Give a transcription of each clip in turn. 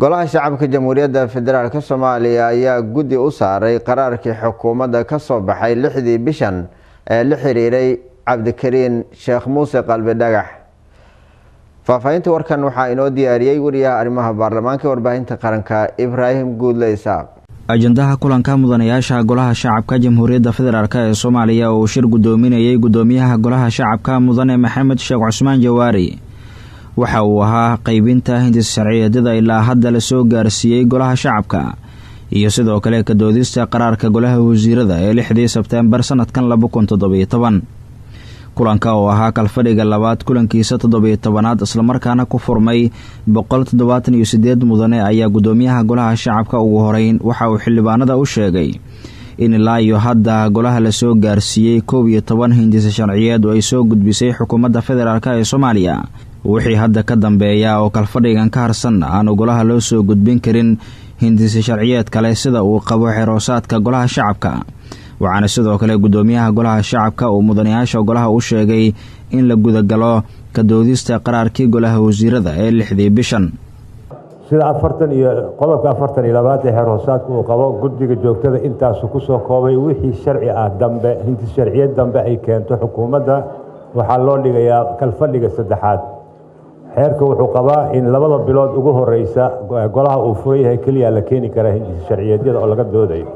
Golaha Shacabka Jamhuuriyadda Federaalk Soomaaliya ayaa guddi u saaray qaraarkii xukuumadda ka soo baxay 6dii bishan ee la xiriiray Cabdikariin Sheekh Muuse Qalbi Dhagax. Faahfaahinta warkan waxaa inoo diyaariyey wariyaha arrimaha baarlamaanka warbaahinta qaranka, Ibraahim Guudle Isaaq. Ajandaha kulanka mudanayaasha Golaha Shacabka Jamhuuriyadda Federaalk ee Soomaaliya oo uu shir guddoominayay guddoomiyaha Golaha Shacabka, Mudane Maxamed Sheekh Cusmaan Jawaari, waxa uu ahaa qeybinta hindis sharciyeedyada ilaa hadda lasoo gaarsiiyey Golaha Shacabka iyo sidoo kale kadoodista qaraarka Golaha Wasiirada ee 6dii Sebteembar sanadkan 2017. Kulanka oo ahaa kalfadhiga labaad kulankiisa 17aad, islamarkaana ku furmay 178 mudane, ayaa guddoomiyaha Golaha Shacabka ugu horeyn waxa uu xildhibaanada u sheegay in ilaa iyo hadda golaha lasoo gaarsiiyey 11 hindisa sharciyeed oo ay soo gudbisay xukuumadda federaalk ee Soomaaliya. Wixii hadda ka dambeeya oo kalfadhigan ka harsan aanu golaha loo soo gudbin karin hindisa sharciyeed kale, sida uu qabo xeroosaadka Golaha Shacabka. Waxaana sidoo kale guddoomiyaha Golaha Shacabka uu mudanayaasha golaha u sheegay in la gudagalo ka doodista qaraarkii Golaha Wasiirada ee 6dii bishan. Sida 40 iyo qodobka 42aad ee xeer hoosaadka uu qabo, guddiga joogtada intaasu kusoo koobay. Wixii sharci ah dambe, hindis sharciyad dambe ay keento xukuumadda, waxaa loo dhigayaa kalfadhiga saddexaad. Xeerka wuxuu qabaa in 2da bilood ugu horeysa golaha uu furan yahay keliya la keeni karaa hindis sharciyeedyada oo laga doodayo.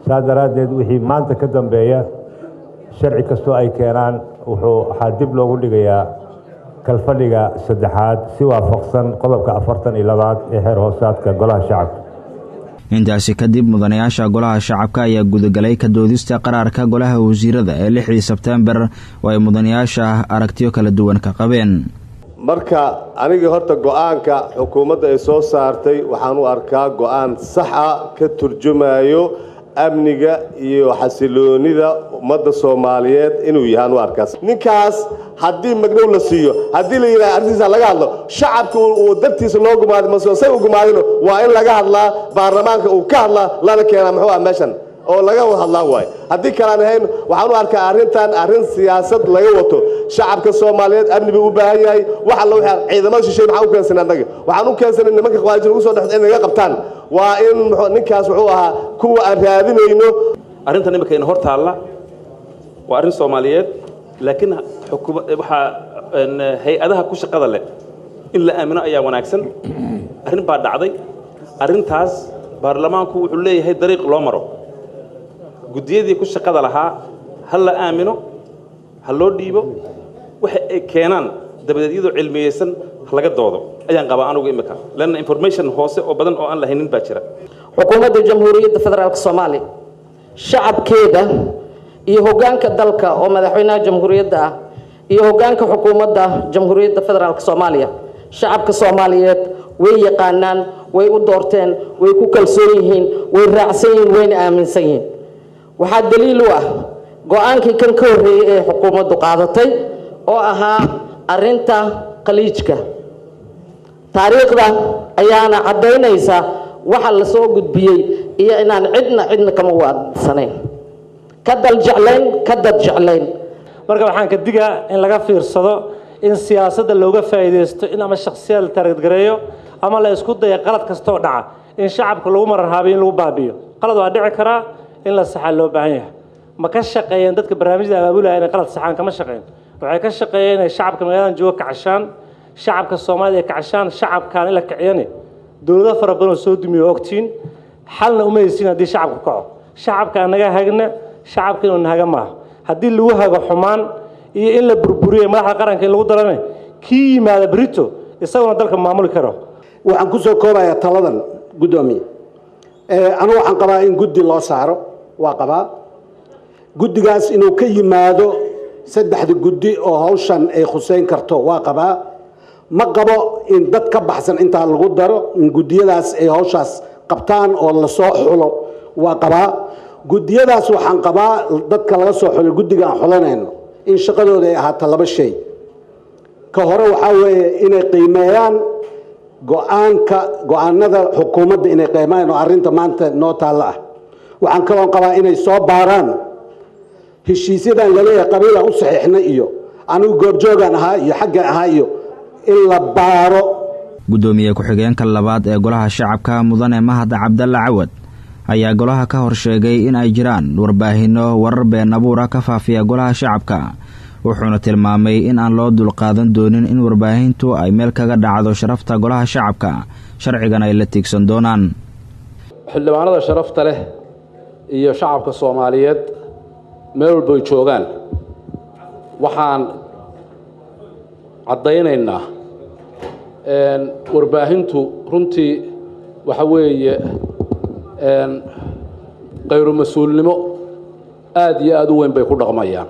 Saas daraaddeed, wixii maanta ka dambeeya sharci kastoo ay keenaan waxaa dib loogu dhigayaa kalfadhiga saddexaad, si waafaqsan qodobka 42aad ee xeer hoosaadka Golaha Shacabka. Intaasi kadib, mudanayaasha Golaha Shacabka ayaa gudagalay ka doodista qaraarka Golaha Wasiirada ee 6dii Sebteembar oo ay mudanayaasha aragtiyo kala duwan ka qabeen. Marka anigii horta go-aanka xukuumadda ay soo saartay waxaan u arkaa go-aan sax ah, ka turjumayo amniga iyo xasiloonida ummadda Soomaaliyeed inuu yahaan u arkaas. Ninkaas haddii magdhow la siiyo, haddii la yidhaha arrintiisa laga hadlo, shacabka uu dartiisa loo gumaado mase say u gumaadino, waa in laga hadlaa, baarlamaanka uu ka hadlaa, lana keenaa muxuu ah meeshan oo laga wada hadlaa waayo. Haddii kalaan ahayn, waxaan u arkaa arrintan arrin siyaasad laga wato. Shacabka Soomaaliyeed amni buu u baahan yahay. Wax alla waxa ciidamada shisheeye maxaan u keensanay annaga? Waxaan u keensanay nimanka khawaarijta ugu soo dhexda in naga qabtaan. Waa in ninkaas wuxuu ahaa kuwa aan raadinayno. Arrintan imika ina hor taalla waa arrin Soomaaliyeed, laakiin xukuma waxaa hay-adaha ku shaqada leh in la aamino ayaa wanaagsan. Arrin baa dhacday. Arrintaas baarlamaanku wuxuu leeyahay dariiq loo maro. Guddiyadii ku shaqada lahaa ha la aamino, ha loo dhiibo. Waxa ay keenaan dabadeed, iyadoo cilmiyeysan, ha laga doodo ayaan qabaa anugu imika, lanna information hoose oo badan oo aan lahaynin baa jira. Xukuumadda Jamhuuriyadda Federaalk Soomaaliya, shacabkeeda iyo hoggaanka dalka oo madaxweynaha jamhuuriyadda ah iyo hoggaanka xukuumadda Jamhuuriyadda Federaalk Soomaaliya, shacabka Soomaaliyeed way yaqaanaan, way u doorteen, way ku kalsoon yihiin, way raacsan yihiin, wayna aaminsan yihiin. Waxaa daliil u ah go-aankii kan ka horreeyey ee xukuumaddu qaadatay oo ahaa arrinta Khaliijka. Taariikhda ayaana caddaynaysa waxa la soo gudbiyey iyo inaan cidna cidna kama waadsanayn, ka dal jeclayn, ka dad jeclayn. Marka waxaan ka digaa in laga fiirsado in siyaasadda looga faa'iidaysto in ama shakhsiyaad la target gareeyo ama la isku dayo qalad kastoo dhaca in shacabka lagu mararhaabiyo, in lagu baabi'iyo. Qalad waa dhici karaa, in la saxaa loo baahan yahay. Ma ka shaqeeyeen dadka barnaamijyada abaabulaya inay qalad saxaan? Kama shaqeyn. Waxay ka shaqeeyeen inay shacabka magaaladan jooga kacshaan, shacabka Soomaalida ay kacshaan. Shacabkaan in la kiciyani dowlado fara badan oo soo dumiyo ogtiin, xalna uma haysiin. Haddii shacabku kaco, shacabka anaga hagna, shacabka inuu nahaga maaha. Haddii lagu hago xumaan iyo in la burburiyo madaxda qaranka in lagu darane, kii yimaada brito isaguna dalka maamuli karo. Waxaan ku soo koobayaa taladan, guddoomiye. Anigu waxaan qabaa in guddi loo saaro. Waa qabaa guddigaas inuu ka yimaado saddexda guddi oo hawshan ay khuseyn karto. Waa qabaa. Ma qabo in dad ka baxsan intaa lagu daro, in guddiyadaas ay hawshaas qabtaan oo lasoo xulo. Waa qabaa guddiyadaas. Waxaan qabaa dadka laga soo xulo guddiga aan xulanayno in shaqadooda ay ahaato laba shay. Ka hore waxaa weeye inay qiimeeyaan go-aanka, go-aanada xukuumadda inay qiimeeyaan oo arrinta maanta noo taalla ah. Waxaan kaloon qabaa inay soo baaraan heshiisyadan laleeyahay qabiilaan u saxiixnay iyo anigu goobjoogaan ahaa iyo xagga ahaa iyo in la baaro. Guddoomiye ku-xigeenka labaad ee golaha shacabka mudane Mahad Cabdalla Cawad ayaa golaha ka hor sheegay in ay jiraan warbaahinno warar been abuura ka faafiya golaha shacabka, wuxuuna tilmaamay in aan loo dulqaadan doonin in warbaahintu ay meel kaga dhacdo sharafta golaha shacabka, sharcigana ay la tiigsan doonaan. Xildhibaanada sharafta leh iyo shacabka Soomaaliyeed meel walba ay joogaan, waxaan caddaynaynaa warbaahintu runtii waxa weeye khayru mas-uulnimo aada iyo aada u weyn bay ku dhaqmayaan.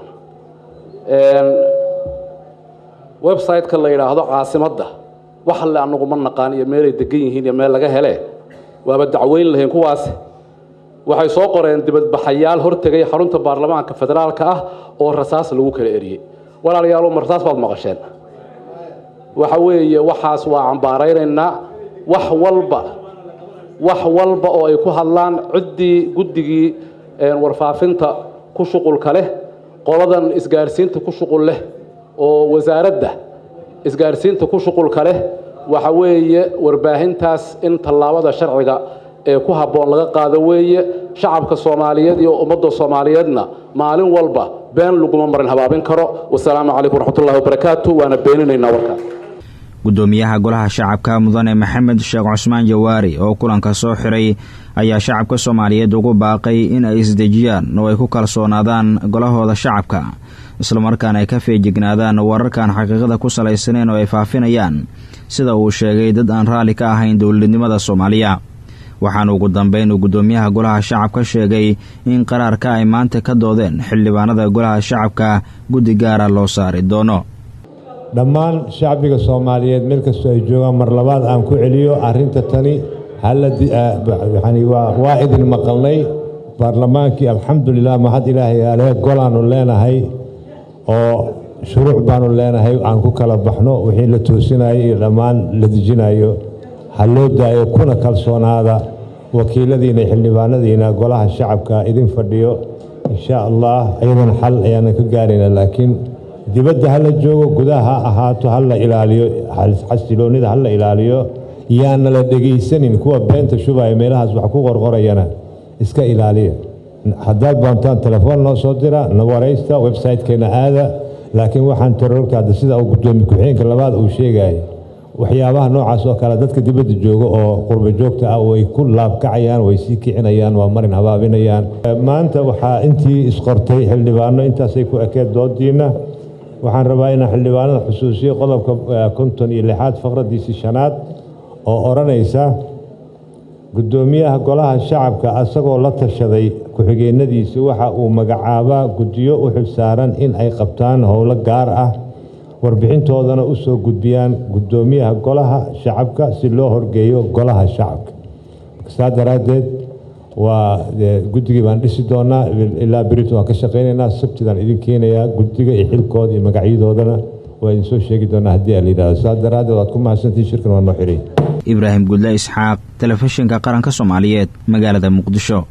Website-ka la yidhaahdo Caasimadda wax alle annagu ma naqaan iyo meelay degan yihiin iyo meel laga hele, waaba dacweyn lahayn kuwaas. Waxay soo qoreen dibadbaxayaal hortegay xarunta baarlamaanka federaalka ah oo rasaas lagu kala eriyey. Walaalayaal, ma rasaas baad maqasheen? Waxa weeye waxaas waa cambaaraynaynaa. Wax walba oo ay ku hadlaan ciddii guddigii warfaafinta ku shuqulka leh, qoladan isgaarsiinta ku shuqul leh oo wasaaradda isgaarsiinta ku shuqulka leh, waxa weeye warbaahintaas in tallaabada sharciga ee ku habboon laga qaado weeye. Shacabka Soomaaliyeed iyo ummadda Soomaaliyeedna maalin walba been laguma marin habaabin karo. Wasalaamu calaykum waraxmatullahi wabarakaatu. Waana beeninaynaa warkaas. Guddoomiyaha golaha shacabka mudane Maxamed Sheekh Cusmaan Jawaari oo kulanka soo xiray ayaa shacabka Soomaaliyeed ugu baaqay in ay isdejiyaan oo ay ku kalsoonaadaan golahooda shacabka, islamarkaana ay ka feejignaadaan wararkaan xaqiiqada ku salaysaneyn oo ay faafinayaan, sida uu sheegay, dad aan raalli ka ahayn dowladnimada Soomaaliya. Waxaana ugu dambeyn uu guddoomiyaha golaha shacabka sheegay in qaraarka ay maanta ka doodeen xildhibaanada golaha shacabka guddi gaara loo saari doono. Dhammaan shacbiga Soomaaliyeed meel kastoo ay joogaan, mar labaad aan ku celiyo arrinta tani. Yani waa idin maqalnay baarlamaankii, alxamdulilah, mahad Ilaahay ale. Golaanu leenahay oo shuruuc baanu leenahay aan ku kala baxno. Wixii la toosinayo iyo dhammaan la dejinayo ha loo daayo, kuna kalsoonaada wakiiladiina, xildhibaanadiina golaha shacabka idin fadhiyo. Insha Allah iyadana xal ayaana ka gaarayna, laakiin dibadda ha la joogo, gudaha ha ahaato, ha la ilaaliyo xasiloonida, ha la ilaaliyo. Yaana la dhegaysanin kuwa beenta shubaya, meelahaas wax ku qorqorayana iska ilaaliya. Haddaad doontaan telefoon noo soo dira, na waraysta, website-keena aada. Laakiin waxaan terrorka hadda, sida uu guddoomiye ku-xigeenka labaad uu sheegayay, waxyaabaha noocaas oo kale dadka dibadda jooga oo qurba joogta ah way ku laabkacayaan, way sii kicinayaan, waa marin habaabinayaan. Maanta waxaa intii isqortay xildhibaano intaasay ku ekeed doodiina. Waxaan rabaa inaan xildhibaanada xusuusiyo qodobka 56aad faqradiisii shanaad oo odhanaysa: guddoomiyaha golaha shacabka, asagoo la tashaday ku-xigeenadiisi, waxa uu magacaabaa guddiyo u xilsaaran in ay qabtaan howlo gaar ah, warbixintoodana u soo gudbiyaan guddoomiyaha golaha shacabka si loo horgeeyo golaha shacabka. Saa daraaddeed waa guddigii baan dhisi doonaa. Ilaa berito waan ka shaqaynaynaa, Sabtidaan idin keenayaa guddiga iyo xilkooda iyo magacyadoodana waa idin soo sheegi doonaa haddii la yidhahdo. Saa daraaddeed waad ku mahadsantihin, shirkan waa noo xiray. Ibraahim Gudle Isxaaq, Telefishinka Qaranka Soomaaliyeed, magaalada Muqdisho.